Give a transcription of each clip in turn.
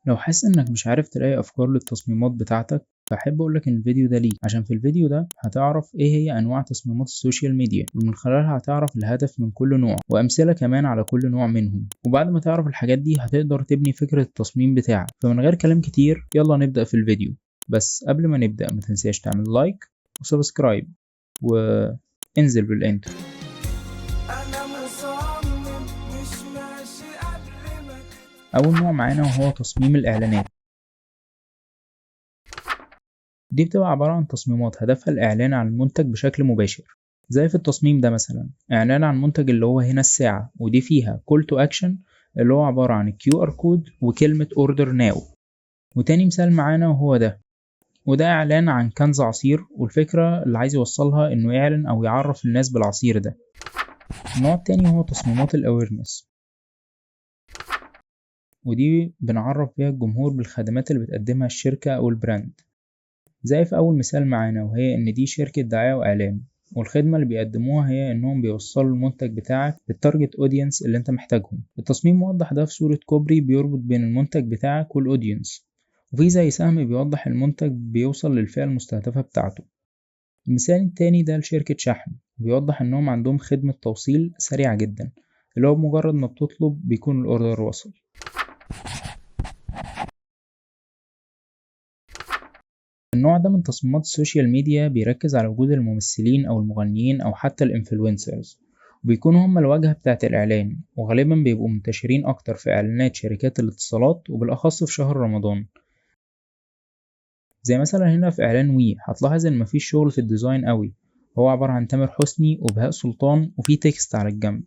لو حاسس انك مش عارف تلاقي افكار للتصميمات بتاعتك، فاحب اقولك ان الفيديو ده ليك، عشان في الفيديو ده هتعرف ايه هي انواع تصميمات ال social media، ومن خلالها هتعرف الهدف من كل نوع وامثلة كمان على كل نوع منهم. وبعد ما تعرف الحاجات دي هتقدر تبني فكرة التصميم بتاعك. فمن غير كلام كتير يلا نبدأ في الفيديو. بس قبل ما نبدأ ما تنساش تعمل like و subscribe وانزل بال intro. انا مصمم مش ماشي قبل ما اول نوع معانا وهو تصميم الاعلانات. دي بتبقى عبارة عن تصميمات هدفها الإعلان عن المنتج بشكل مباشر، زي في التصميم ده مثلا إعلان عن منتج اللي هو هنا الساعة، ودي فيها call to action اللي هو عبارة عن QR code وكلمة order now. وتاني مثال معانا وهو ده، وده إعلان عن كنز عصير، والفكرة اللي عايز يوصلها إنه يعلن أو يعرف الناس بالعصير ده. النوع التاني هو تصميمات ال awareness، ودي بنعرف بيها الجمهور بالخدمات اللي بتقدمها الشركة أو ال brand، زي في أول مثال معانا، وهي إن دي شركة دعاية وإعلان، والخدمة اللي بيقدموها هي إنهم بيوصلوا المنتج بتاعك لل target audience اللي أنت محتاجهم. التصميم موضح ده في صورة كوبري بيربط بين المنتج بتاعك وال audience، وفي زي سهم بيوضح المنتج بيوصل للفئة المستهدفة بتاعته. المثال التاني ده لشركة شحن، بيوضح إنهم عندهم خدمة توصيل سريعة جدا، اللي هو بمجرد ما بتطلب بيكون ال order وصل. النوع ده من تصميمات ال social media بيركز على وجود الممثلين أو المغنيين أو حتى ال influencers، وبيكونوا هم الواجهة بتاعة الإعلان، وغالبا بيبقوا منتشرين أكتر في إعلانات شركات الاتصالات، وبالأخص في شهر رمضان. زي مثلا هنا في إعلان وي، هتلاحظ إن مفيش شغل في ال design قوي، هو عبارة عن تامر حسني وبهاء سلطان وفي text على الجنب.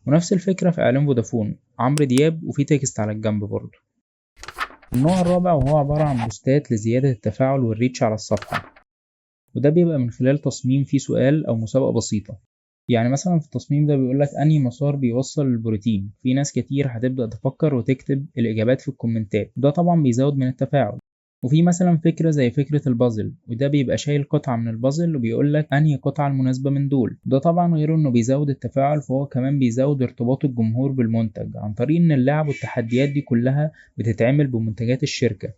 ونفس الفكرة في إعلان فودافون، عمرو دياب وفي text على الجنب برضه. النوع الرابع وهو عبارة عن بوستات لزيادة التفاعل وال reach على الصفحة، وده بيبقى من خلال تصميم فيه سؤال أو مسابقة بسيطة. يعني مثلا في التصميم ده بيقولك أنهي مسار بيوصل للبروتين، في ناس كتير هتبدأ تفكر وتكتب الإجابات في الكومنتات، وده طبعا بيزود من التفاعل. وفي مثلا فكرة زي فكرة البازل، وده بيبقى شايل قطعة من البازل وبيقولك أنهي قطعة المناسبة من دول. ده طبعا غير إنه بيزود التفاعل، فهو كمان بيزود ارتباط الجمهور بالمنتج عن طريق إن اللعب والتحديات دي كلها بتتعمل بمنتجات الشركة.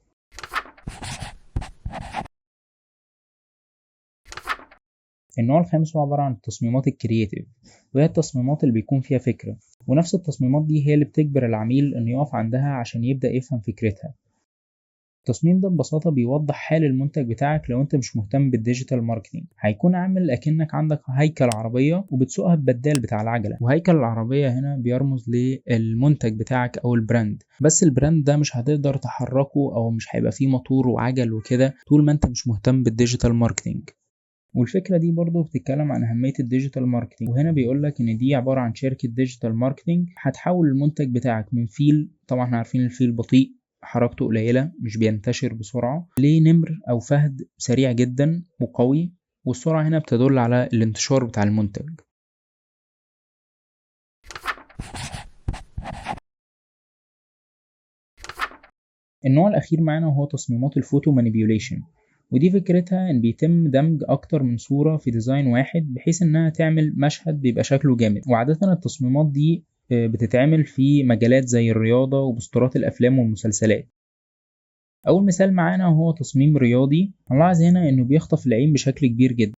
النوع الخامس هو عبارة عن التصميمات ال creative، وهي التصميمات اللي بيكون فيها فكرة، ونفس التصميمات دي هي اللي بتجبر العميل إنه يقف عندها عشان يبدأ يفهم فكرتها. التصميم ده ببساطة بيوضح حال المنتج بتاعك. لو انت مش مهتم بال digital marketing هيكون عامل اكنك عندك هيكل عربية وبتسوقها ببدال بتاع العجلة، وهيكل العربية هنا بيرمز للمنتج بتاعك او ال brand، بس ال brand ده مش هتقدر تحركه او مش هيبقى فيه موتور وعجل وكده طول ما انت مش مهتم بال digital marketing. والفكرة دي برضو بتتكلم عن أهمية ال digital marketing، وهنا بيقولك إن دي عبارة عن شركة digital marketing هتحول المنتج بتاعك من فيل، طبعا احنا عارفين الفيل بطيء حركته قليلة مش بينتشر بسرعة، لنمر أو فهد سريع جدا وقوي، والسرعة هنا بتدل على الانتشار بتاع المنتج. النوع الأخير معانا وهو تصميمات ال photo manipulation، ودي فكرتها إن بيتم دمج أكتر من صورة في design واحد بحيث إنها تعمل مشهد بيبقى شكله جامد. وعادة التصميمات دي بتتعمل في مجالات زي الرياضة وبوسترات الأفلام والمسلسلات. أول مثال معانا وهو تصميم رياضي، هنلاحظ هنا إنه بيخطف العين بشكل كبير جدا.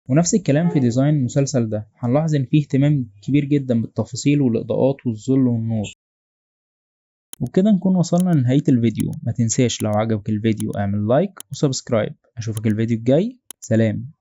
ونفس الكلام في design المسلسل ده، هنلاحظ إن فيه اهتمام كبير جدا بالتفاصيل والإضاءات والظل والنور. وبكده نكون وصلنا لنهاية الفيديو. ما تنساش لو عجبك الفيديو اعمل like و subscribe. أشوفك الفيديو الجاي، سلام.